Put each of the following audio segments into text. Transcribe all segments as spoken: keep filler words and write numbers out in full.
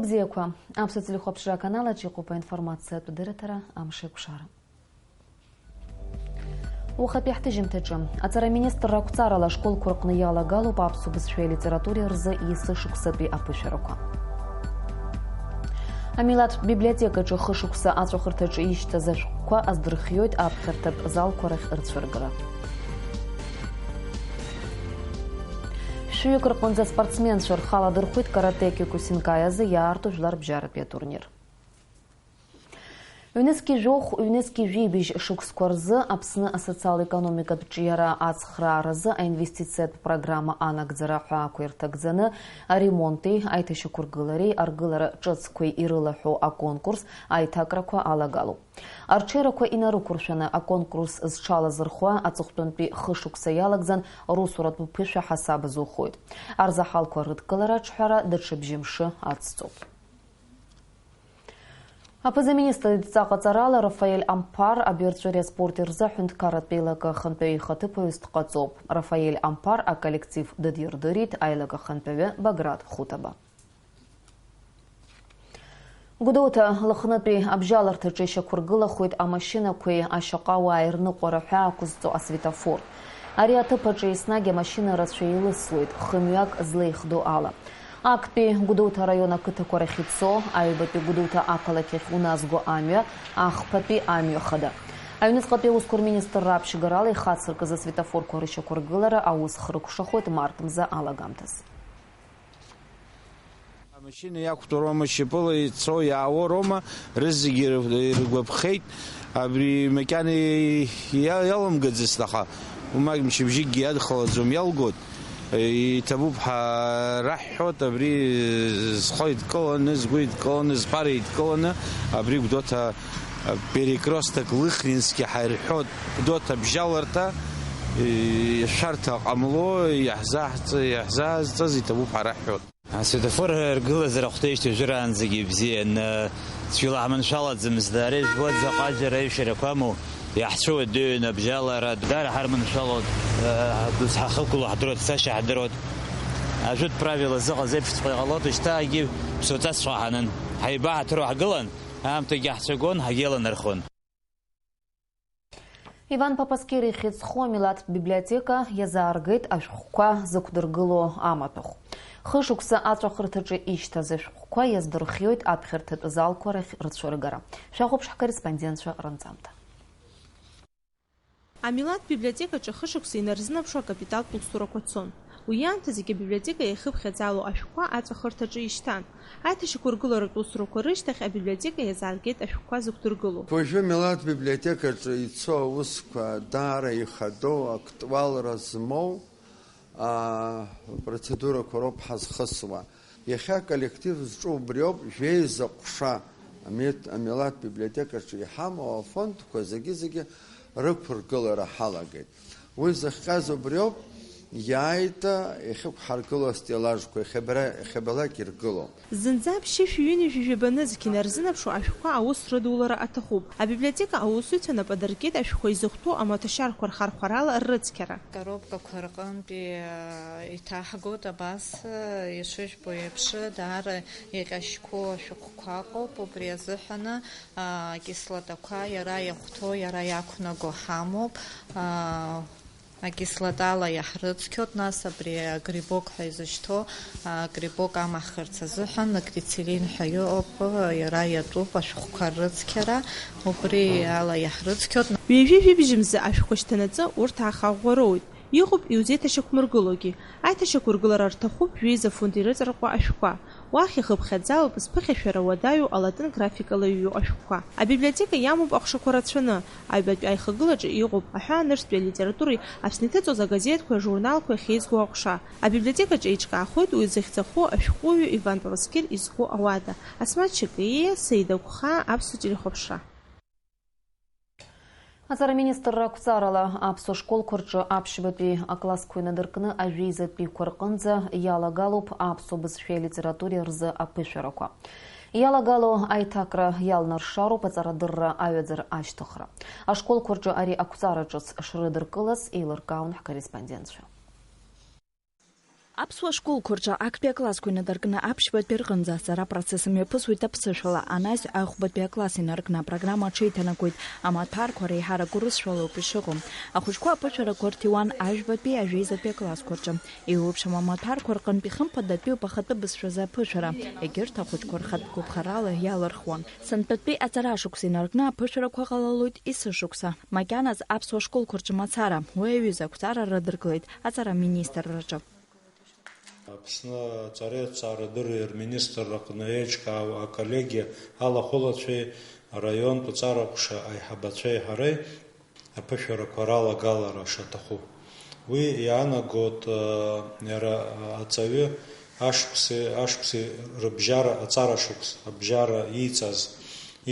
Бзиақәа, аԥсуа телехәаԥшра аканал аҿы иҟоуп аинформациатә дырраҭара Амшеикәшара. Уахатәи ҳҭыжьымҭаҿы, аҵара аминистрра ақәҵарала ашколқәа рҟны иалагалоуп аԥсуа бызшәеи алитературеи рзы есышықәсатәи аԥышәарақәа. Амилаҭтә библиотекаҿы хышықәса аҵәахырҭаҿы ишьҭаз ашәҟәқәа аздырхиоит аԥхьарҭатә залқәа рахь рцәыргара. Шәҩык рҟынӡа аспортсменцәа рхы аладырхәит каратэ Киокусинкаиазы иаарту жәларбжьаратәи атурнир. Ҩнызқьи жәохә, ҩнызқьи жәибжь шықәсқәа рзы Аԥсны асоциал-економикатә ҿиара ацхрааразы аинвестициатә программа анагӡара ҳәаақәа ирҭагӡаны аремонти аиҭашьақәыргылареи аргылара ҿыцқәеи ирылаҳәоу аконкурс аиҭакрақәа алагалоуп. Арҽеирақәа инарықәыршәаны аконкурс зҽалазырхуа аҵыхәтәантәи хышықәса иалагӡан русуратә ԥышәа ҳасаб азухоит. Арзаҳалқәа рыдкылара аҿҳәара даҽа бжьымшы ацҵоуп. Аԥыза-министр идҵа ҟаҵарала Рафаель Амԥар абаҩрҵәыреи аспорти рзы аҳәынҭқарратә еилакы ахантәаҩы ихаҭыԥуаҩыс дҟаҵоуп. Рафаель Амԥар аколлектив дыдирдырит аилак ахантәаҩы Баграт Хутаба. Гәдоуҭа Лыхнытәи абжьаларҭаҿы ишьақәыргылахоит амашьынақәеи ашьаҟауааи рныҟәара ҳәа ақәызҵо асветофор. Ари аҭыԥ аҿы еснагь амашьына рацәа еилысуеит, хымҩак злеихдоу ала. Актәи Гәдоуҭа араион ақыҭақәа рахь ицо, аҩбатәи Гәдоуҭа ақалақь ахь уназго амҩа, ахԥатәи амҩа хада. Аҩныҵҟатәи аусқәа рминистрра аԥшьгарала ихацыркыз асветофорқәа рышьақәыргылара аус хрыкәшахоит март мза алагамҭаз. Амашьына иақәтәоу роума, шьапыла ицо-иаауа роума, рызегьы иргәаԥхеит. Абри макьана иа-, иалымгаӡацт, аха уамак мчыбжьыкгьы иадхалаӡом, иалгоит. Иҭабуп ҳәа раҳҳәоит, абри зхы идкыланы, згәы идкыланы, зԥара идкыланы, абри Гәдоуҭа перекресток Лыхнински ҳәа ирҳәоит, Гәдоуҭа абжьаларҭа, шәарҭа ҟамло, иаҳзаҳҵ-, иаҳзаазҵаз иҭабуп ҳәа раҳҳәоит. Асветофор ргылазар ахәҭеижьҭеи уажәраанӡагьы ибзиан, цәгьала ҳманшәалаӡамызт, ара ижәбоит заҟа џьара аишәарақәа амоу, иаҳцәыуеит дыҩны абжьалара, даара ҳарманшәалоит, дус ҳахықәло ҳдыруеит, ҳцашьа ҳдыруеит. Ажәытә правила зыҟаз еиԥшҵәҟьа иҟалоит, шьҭа егьи ԥсуаҵасҵәҟьа ҳанын, ҳаибаҳаҭыруа ҳгылан, аамҭагьы ҳцәагон, ҳагьеиланархон. Иван Папаскир ихьӡ зху амилаҭтә библиотека иазааргеит ашәҟәқәа зықәдыргыло амаҭәахә. Хышықәса аҵәахырҭаҿы ишьҭаз ашәҟәқәа иаздырхиоит аԥхьарҭатә залқәа рахь рцәыргара. Шәахәаԥш ҳкорреспондентцәа ранҵамҭа. Амилаҭтә библиотекаҿы хышықәса инарзынаԥшуа акапиталтә усурақәа цон. Уи аамҭазгьы абиблиотека иахыԥхьаӡало ашәҟәқәа аҵәахырҭаҿы ишьҭан. Аиҭашьақәыргыларатә усурақәа рышьҭахь абиблиотека иазааргеит ашәҟәқәа зықәдыргыло. Уажәы Милаҭ библиотекаҿы ицо аусқәа даара ихадоу, актуалра змоу, аа, процедурақәа роуп ҳазхысуа. Иахьа аколлектив зҿу убриоуп, жәеиза ҟәша амет-, амилаҭ библиотекаҿы иҳамоу афондқәа зегьы-зегьы рықәыргылара ҳалагеит. Уи зыхҟьаз убриоуп, иааит иахьықәҳаргылоу астеллажқәа, иахьабра-, иахьабалак иргылоу. Зынӡа ԥшьышәи ҩынҩажәи жәаба нызқь инарзынаԥшуа ашәҟәқәа аус рыдулара аҭахуп. Абиблиотека аусзуҩцәа нап адыркит ашәҟәқәа изыхәҭоу амаҭәашьарқәа рхархәарала рыцқьара. Коробкақәа рҟынтәи, э, иҭаҳгоит абас, э, ишыжәбо еиԥш, даара иҟьашьқәоу ашәҟәқәа ыҟоуп, убри азыҳәаны, э, акислотақәа иара иахәҭоу, иара иақәнаго ҳамоуп. Э, Акислотала иаҳрыцқьоит, нас абри агрибок ҳәа изышьҭоу агрибок амаҳхырц азыҳәан акрицилин ҳәа иҟоуп, иара иатәуп ашәҟәқәа рыцқьара, убри ала иаҳрыцқьоит. Ҩажәи жәибжь мза ашәҟәқәа шьҭанаҵы урҭ аахаӷәӷәа роуит. Иҟоуп иузеиҭашьақәмыргылогьы. Аиҭашьақәыргылара рҭахуп жәеиза фонд ирыҵарҟәа ашәҟәқәа. Уахь ихыԥхьаӡалоуп зԥыхьашәара уадаҩу алатын графикала иҩу ашәҟәқәа. Абиблиотека иамоуп аҟәшақәа рацәаны. Аҩбатәи аихагылаҿы иҟоуп аҳәаанырцәтәи алитературеи Аԥсны иҭыҵуаз агазеҭқәеи ажурналқәеи ахьеизго аҟәша. Абиблиотекаҿы еиҿкаахоит уи зыхьӡ аху Иван Папаскир изку ауада. Асмаҭ Шьакиа, Саида Гәхаа, Аԥсуа телехәаԥшра. Аҵара аминистрра ақәҵарала аԥсуа школқәа рҿы аԥшьбатәи аклассқәа инадыркны ажәеизатәиқәа рҟынӡа иалагалоуп аԥсуа бызшәеи алитературеи рзы аԥышәарақәа. Иалагало аиҭакра иалнаршароуп аҵарадырра аҩаӡара ашьҭыхра. Ашколқәа рҿы ари ақәҵара ҿыц шрыдыркылаз еилыркаауан ҳкорреспондентцәа. Аԥсуа школқәа рҿы актәи аклассқәа инадыркны аԥшьбатәи рҟынӡа аҵара процесс мҩаԥысуеит аԥсышәала, анаҩс аҩхәбатәи акласс инаркны апрограмма аҽеиҭанакуеит. Амаҭәарқәа реиҳарак урысшәалоуп ишыҟоу. Ахәыҷқәа аԥышәарақәа рҭиуан ажәбатәи ажәеизатәи аклассқәа рҿы. Еиуеиԥшым амаҭәарқәа рҟынтә ихымԥадатәиу ахатәы бызшәазы аԥышәара, егьырҭ ахәыҷқәа рхатә гәаԥхарала иалырхуан. Сынтәатәи аҵара шықәса инаркны аԥышәарақәа ҟалалоит есышықәса. Макьаназ аԥсуа школқәа рҿы мацара, уи аҩыза ақәҵара рыдыркылеит аҵара министрраҿы. Аԥсны аҵареи аҭҵаарадырреи рминистрра аҟны еиҿкаау аколлегиа алахәылацәеи араионтә аҵара ҟәша аиҳабацәеи ҳареи аԥышәарақәа ралагалара шаҭаху. Уи иаанагоит, э, иара аҵаҩы ашықәси, ашықәси рыбжьара, аҵара шықәс абжьара ииҵаз,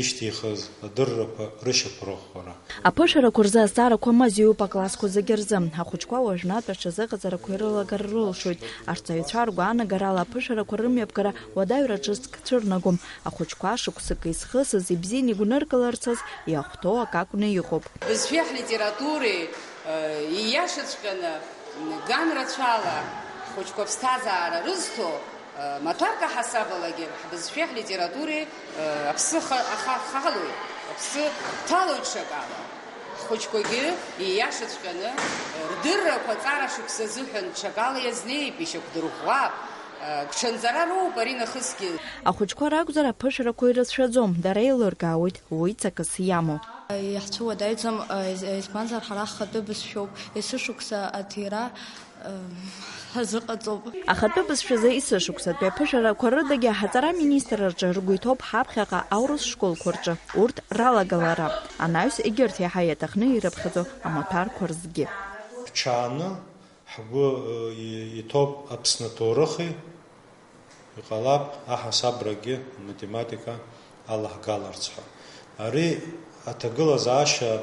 ишьҭихыз адыррақәа рышьақәырӷәӷәара. Аԥышәарақәа рзы азҵаарақәа мазеиуп аклассқәа зегьы рзы. Ахәыҷқәа уажәнатә аҽазыҟаҵарақәа ирылагар рылшоит. Арҵаҩцәа ргәаанагарала аԥышәарақәа рымҩаԥгара уадаҩра ҿыцк цәырнагом. Ахәыҷқәа шықәсык изхысыз, ибзианы игәныркыларц азы иахәҭоу акы акәны иҟоуп. Бызшәеи ҳлитературеи, э, ииашаҵәҟьаны, м, ган рацәала ҳхәыҷқәа ԥсҭазаара рызҭо, э, маҭәарк аҳасабалагьы ҳбызшәеи ҳлитературеи, э, аԥсы ха-, аха-, халоит, аԥсы ҭалоит ҽакала. Ҳхәыҷқәагьы ииашаҵәҟьаны, э, рдыррақәа аҵара шықәса азыҳәан ҽакала иазнеип, ишьақәдырӷәӷәап. Гәҽанҵара роуп ари нахысгьы. Ахәыҷқәа ракәзар, аԥышәарақәа ирацәаӡом, дара еилыркаауеит уи ҵакыс иамоу. Иаҳцәуадаҩӡам, из-, избанзар, ҳара ҳхатәы бызшәоуп, есышықәса аҭира, ҳазыҟаҵоуп. Ахатәы бызшәазы есышықәсатәи аԥышәарақәа рыдагьы ҳаҵара аминистрраҿы ргәы иҭоуп ҳаԥхьаҟа аурыс школқәа рҿы урҭ ралагалара, анаҩс егьырҭ иаҳа иаҭахны ирыԥхьаӡо амаҭәарқәа рзгьы. Ҳҽааны Ҳгәы, ы, и-, иҭоуп Аԥсны аҭоурыхи, иҟалап аҳасабрагьы, аматематика алаҳгаларц ҳәа. Ари аҭагылазаашьа, ы,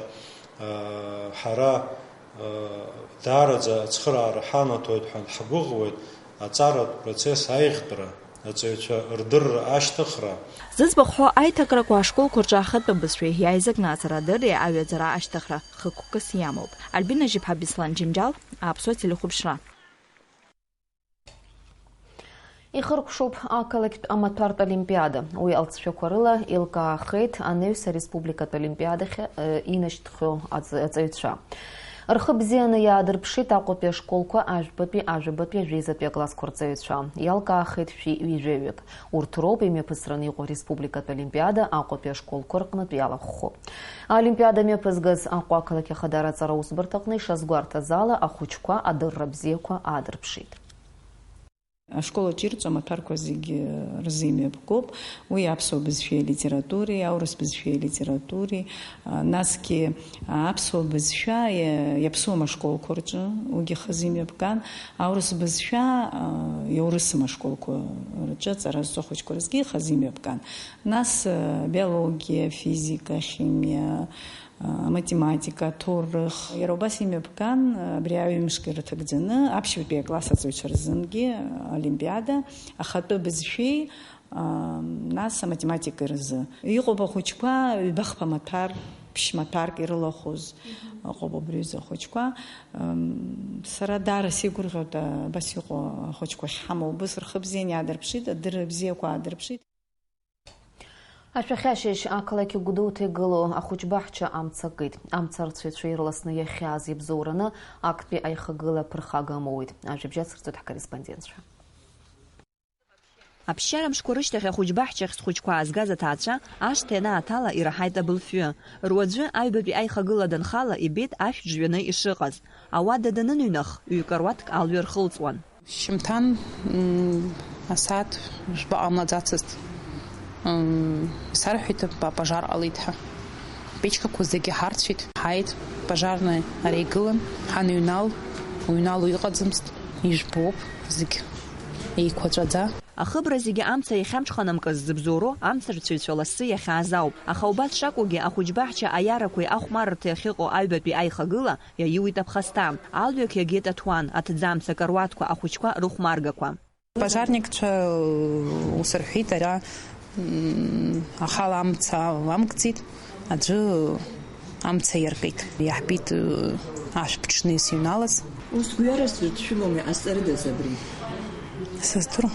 ҳара, ы, даараӡа ацхыраара ҳанаҭоит ҳәа ҳгәыӷуеит, аҵаратә процесс аиӷьтәра, аҵаҩцәа рдырра ашьҭыхра. Зыӡбахә ҳәоу аиҭакрақәа ашколқәа рҿы ахатәы бызшәеи иааизакны аҵарадырреи аҩаӡара ашьҭыхра хықәкыс иамоуп. Альбина Жьыԥҳа, Беслан Џьынџьал, Аԥсуа телехәаԥшра. Ихыркәшоуп ақалақьтә амаҭәартә олимпиада. Уи алҵшәақәа рыла еилкаахеит анаҩс ареспубликатә олимпиадахь, э, инашьҭхьоу аҵ-, аҵаҩцәа. Рхы бзианы иаадырԥшит Аҟәатәи ашколқәа ажәбатәи, ажәабатәи, ажәеизатәи аклассқәа рҵаҩцәа. Иалкаахеит шәи ҩажәаҩык. Урҭ роуп имҩаԥысраны иҟоу ареспубликатә олимпиада Аҟәатәи ашколқәа рҟнытә иалахәхо. Аолимпиада мҩаԥызгаз Аҟәа ақалақь Ахадара аҵара усбарҭаҟны ишазгәарҭаз ала, ахәыҷқәа адырра бзиақәа аадырԥшит. Ашкол аҿы ирҵо амаҭәарқәа зегьы рзы имҩаԥгоуп. Уи аԥсуа бызшәеи алитературеи, аурыс бызшәеи алитературеи, а, насгьы, а, аԥсуа бызшәа иа-, иаԥсуам ашколқәа рҿы, уигьы хазы имҩаԥган, аурыс бызшәа, а, иаурысым ашколқәа рҿы аҵара зҵо ахәыҷқәа рзгьы хазы имҩаԥган. Нас, а, биологиа, физика, химиа, а, аматематика, аҭоурых. Иара убас имҩаԥган, а, абри аҩымшк ирыҭагӡаны аԥшьбатәи акласс аҵаҩцәа рзынгьы, а, олимпиада, ахатәы бызшәеи, а, нас аматематика рзы. Иҟоуп ахәыҷқәа ҩбахԥа маҭәар, ԥшь маҭәарк ирылахәыз, ыҟоуп убри аҩыза ахәыҷқәа. Ам, сара даара сеигәырӷьоит, а, абас иҟоу ахәыҷқәа ахьҳамоу. Убыс рхы бзианы иаадырԥшит, адырра бзиақәа аадырԥшит. Ашәахьа ашьыжь ақалақь Гәдоуҭа игылоу ахәыҷбаҳча амца акит. Амца арҵаҩцәа ирласны иахьааз иабзоураны актәи аихагыла ԥырхага амоуит. Ажәабжь ацырҵоит ҳкорреспондентцәа. Аԥсшьара мшқәа рышьҭахь ахәыҷбаҳчахь схәыҷқәа аазгаз аҭаацәа ашҭа ианааҭала ираҳаит абылфҩы. Руаӡәы аҩбатәи аихагыла данхала ибеит ашә ҿжәаны ишыҟаз. Ауада даныныҩнах, ҩ-каруаҭк алҩа рхылҵуан. Шьымҭан, м, асааҭ жәба ҟамлаӡацызт. М, исарҳәеит, па-, пожар ҟалеит ҳәа. Печкақәа зегьы ҳарцәеит. Ҳааит, пожарный ари игылан, ҳаныҩнал, уҩнало иҟаӡамызт, ижәбоуп, зегь еиқәаҵәаӡа. Ахыбра зегьы амца иахьамҽханамкыз зыбзоуроу амцарцәаҩцәа лассы иахьааз ауп. Аха убас шакәугьы, ахәыҷбаҳча аиарақәеи ахәмаррҭеи ахьыҟоу аҩбатәи аихагыла иаиуит аԥхасҭа. Алҩақ иагеит аҭуан, аҭӡамц, акаруаҭқәа, ахәыҷқәа рыхәмаргақәа. Пожарникцәа ус рҳәеит, ара, м, ахала амца амкӡеит, аӡәы амца иаркит. Иаҳбеит, ашә ԥҽны исыҩналаз. Ус гәҩарас дшәымоума, иҟасҵарыдаз абри? Сыздырам,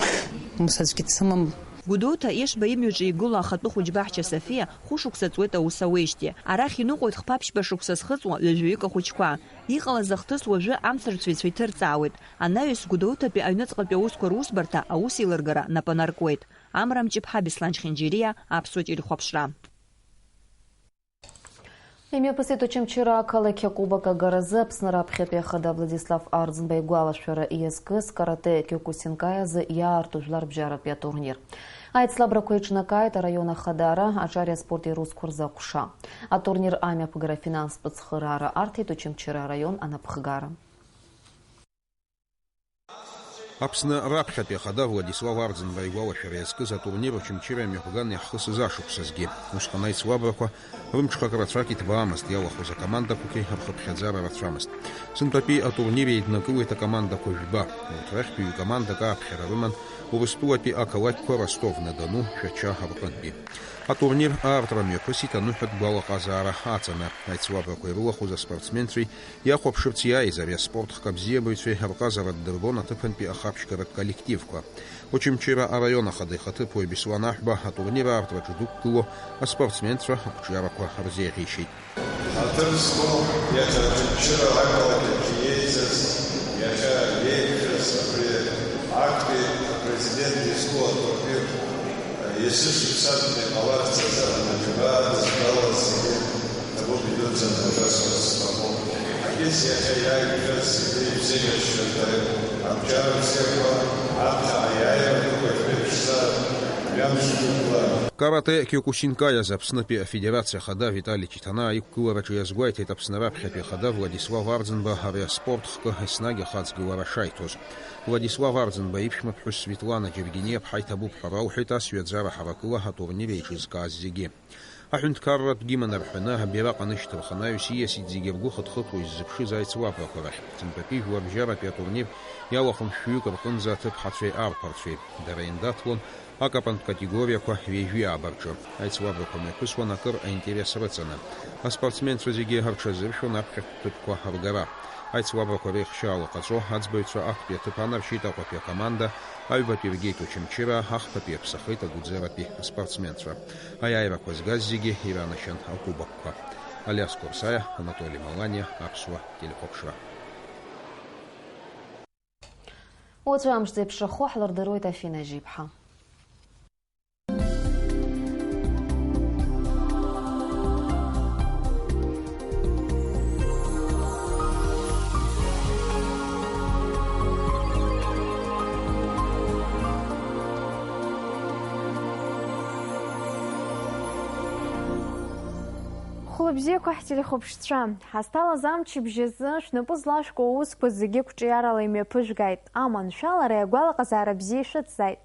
ус аӡәгьы дсымам. Гәдоуҭа Ешба имҩаҿы игылоу ахатәы хәыҷбаҳча Софиа хәышықәса ҵуеит аус ауеижьҭеи. Арахь иныҟәоит хԥа-ԥшьба шықәса зхыҵуа ҩажәаҩык ахәыҷқәа. Иҟалаз ахҭыс уажәы амцарцәаҩцәа иҭырҵаауеит. Анаҩс Гәдоуҭатәи аҩныҵҟатәи аусқәа русбарҭа аус еилыргара нап анаркуеит. Амра Мҷыԥҳа, Беслан Чхинџьириа, Аԥсуа телехәаԥшра. Имҩаԥысит Очамчыра ақалақь акубок агаразы Аԥсны раԥхьатәи ахада Владислав Арӡынба игәалашәара иазкыз каратэ киокусинкаи азы иаарту жәларбжьаратәи атурнир. Аицлабрақәа еиҿнакааит араион ахадара, аҿари аспорти русқәа рзы аҟәша. Атурнир амҩаԥгара афинанстә цхыраара арҭеит Очамчыра араион анапхгара. Аԥсны раԥхьатәи ахада Владислав Арӡынба игәалашәара иазкыз атурнир Очамчыра имҩаԥган иаҳхысыз ашықәсазгьы. Усҟан аицлабрақәа рымҽхак рацәак иҭбаамызт, иалахәыз акомандақәагьы рхыԥхьаӡара рацәамызт. Сынтәатәи атурнир еиднакылеит акомандақәа жәба. Урҭ рахьтә ҩ-командак ааԥхьара рыман Урыстәылатәи ақалақьқәа Ростов-на-Дону, Шәача рҟынтәи. Атурнир аартра мҩаԥысит аныҳәатә гәалаҟазаара аҵаны. Аицлабрақәа ирылахәыз аспортсменцәеи иахәаԥшырц иааиз ари аспорт хкы абзиабаҩцәеи рҟазара ддырбон аҭыԥантәи ахаԥшьгаратә коллективқәа. Очамчыра араион ахада ихаҭыԥуаҩ Беслан Аҳәба атурнир аартраҿы дықәгылоу аспортсменцәа ақәҿиарақәа рзеиӷьеишьеит. Аҭыр зқәу иахьа Очамчыра ақалақь аҿы иеизаз, иахьа иеиқәшәаз абри актәи апрезидент изку атурнир есышықәсантәи ҟаларц азы аџьабаа дызгылаз зегьы ҭабуп идуӡӡан уажәы асурс зҭаху. Егьыс иахьа иааиқәшәаз зегьы ибзеиӷьасшьоит абџьар бзиақәа, аԥхьаҟа иааира дуқәа шәеиԥшзар, мҩамш дықәла. Каратэ киокусинкаи азы Аԥснытәи Афедерациа Ахада Витали Чиҭанаа иқәгылараҿы иазгәеиҭеит Аԥсны раԥхьатәи Ахада Владислав Арӡынба ари аспорт хкы еснагь ахаҵгылара шаиҭоз. Владислав Арӡынба иԥшәмаԥҳәыс Светлана Џьергениаԥҳа иҭабуп ҳәа ралҳәеит ас ҩаӡара ҳаракыла аҳатурнир еиҿызкааз зегьы. Аҳәынҭқарратә гимн рҳәаны абираҟ анышьҭырхын анаҩс ииасит зегьы ргәы хыҭхыҭуа иззыԥшыз аицлабрақәа рахь. Сынтәатәи жәларбжьаратәи атурнир иалахәын шәҩык рҟынӡа аҭыԥҳацәеи арԥарцәеи. Дара еиндаҭлон акапантә категориақәа ҩажәи ааба рҿы. Аицлабрақәа мҩаԥысуан акыр аинтерес рыҵаны. Аспортсменцәа зегьы рҽазыршәон аԥхьатәи ҭыԥқәа ргара. Аицлабрақәа реихшьаала ҟаҵо, аӡбаҩцәа актәи аҭыԥ анаршьеит Аҟәатәи акоманда, аҩбатәи иргеит Очамчыра, ахԥатәи иаԥсахеит Агәӡератәи аспортсменцәа. Аиааирақәа згаз зегьы иранашьан акубокқәа. Алиас Қәарсаиа, Анатоли Маланиа, Аԥсуа телехәаԥшра. Уаҵәы амш зеиԥшрахо ҳлырдыруеит Афина Жиԥҳа. Хәлыбзиақәа ҳтелехәаԥшцәа, ҳазҭалаз амчыбжь азы шәнапы злашәку аусқәа зегьы қәҿиарала имҩаԥыжәгааит, аманшәалареи агәалаҟазаара бзиеи шәыцзааит.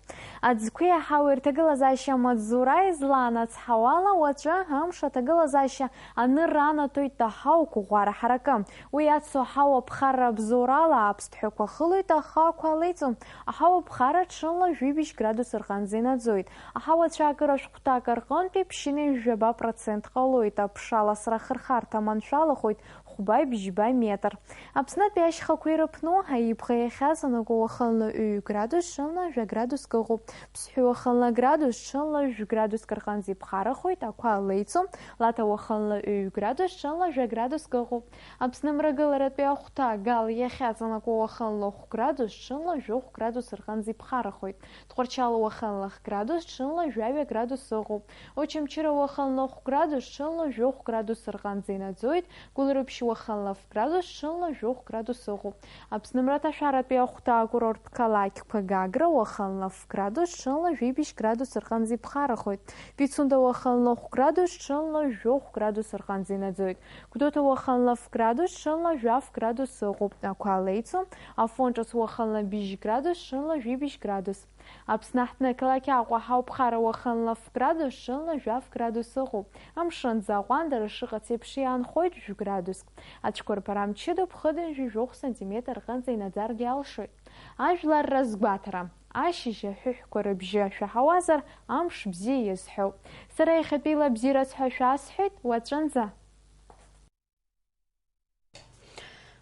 Аӡқәеи аҳауеи рҭагылазаашьа амаҵзура излан ацҳауала, уаҵәы амш аҭагылазаашьа анырра анатәоит аҳауа қәыӷәӷәара ҳаракы. Уи ацу аҳауа ԥхарра абзоурала аԥсҭҳәақәа хылоит, ахақәа леиҵом. Аҳауа ԥхара ҽынла жәибжь градус рҟынӡа инаӡоит. Аҳауа цәаакыра шәҟәҭак рҟынтәи ԥшьынҩажәаба процент ҟалоит, аԥша ласра ахырхарҭа маншәалахоит, хәба-бжьба метр. Аԥснытәи ашьхақәа ирыԥну, аибӷа иахьазанаго уахынла ҩ градус, ҽынла жәа градуск ыҟоуп. Ԥсҳәы уахынла градус, ҽынла жәа градуск рҟынӡа иԥхарахоит, ақәа леиҵом. Лаҭа уахынла ҩ градус, ҽынла жәа градуск ыҟоуп. Аԥсны мрагыларатәи ахәҭа Гал иахьаҵанакуа уахынла хә градус, ҽынла жәохә градус рҟынӡа иԥхарахоит. Тҟәарчал уахынла хә градус, ҽынла жәаҩа градус ыҟоуп. Очамчыра уахынла хә градус, ҽынла жәохә градус рҟынӡа инаӡоит. Гәылрыԥшь уахынла ф градус, ҽынла жәохә градус ыҟоуп. Аԥсны мраҭашәаратәи ахәҭа акурорттә қалақьқәа Гагра уахынла ф градус, ҽынла жәибжь градус рҟынӡа иԥхарахоит. Пицунда уахынла хә градус, ҽынла жәохә градус рҟынӡа инаӡоит. Гәдоуҭа уахынла ф градус, ҽынла жәаф градус ыҟоуп, ақәа леицу. Афон ҿыц уахынла быжь градус, ҽынла жәибжь градус. Аԥсны аҳҭны ақалақь Аҟәа ҳауԥхара уахынла ф градус, ҽынла жәаф градус ыҟоуп. Амшын ӡы аҟәандара шыҟац еиԥш иаанхоит жәградуск. Ацәқәырԥара мчыдоуп, хыдынжәи жәохә сантиметр рҟынӡа инаӡаргьы алшоит. Ажәлар разгәаҭара, ашьыжь аҳәыҳәқәа рыбжьы шәаҳауазар, амш бзиа иазҳәоуп. Сара иахьатәиала бзиараз ҳәа шәасҳәеит, уаҵәынӡа.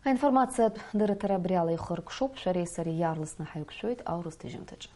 Аинформациатә дырраҭара абри ала ихыркәшоуп, шәареи сареи иаарласны ҳаиқәшәоит аурыс ҭыжьымҭаҿы.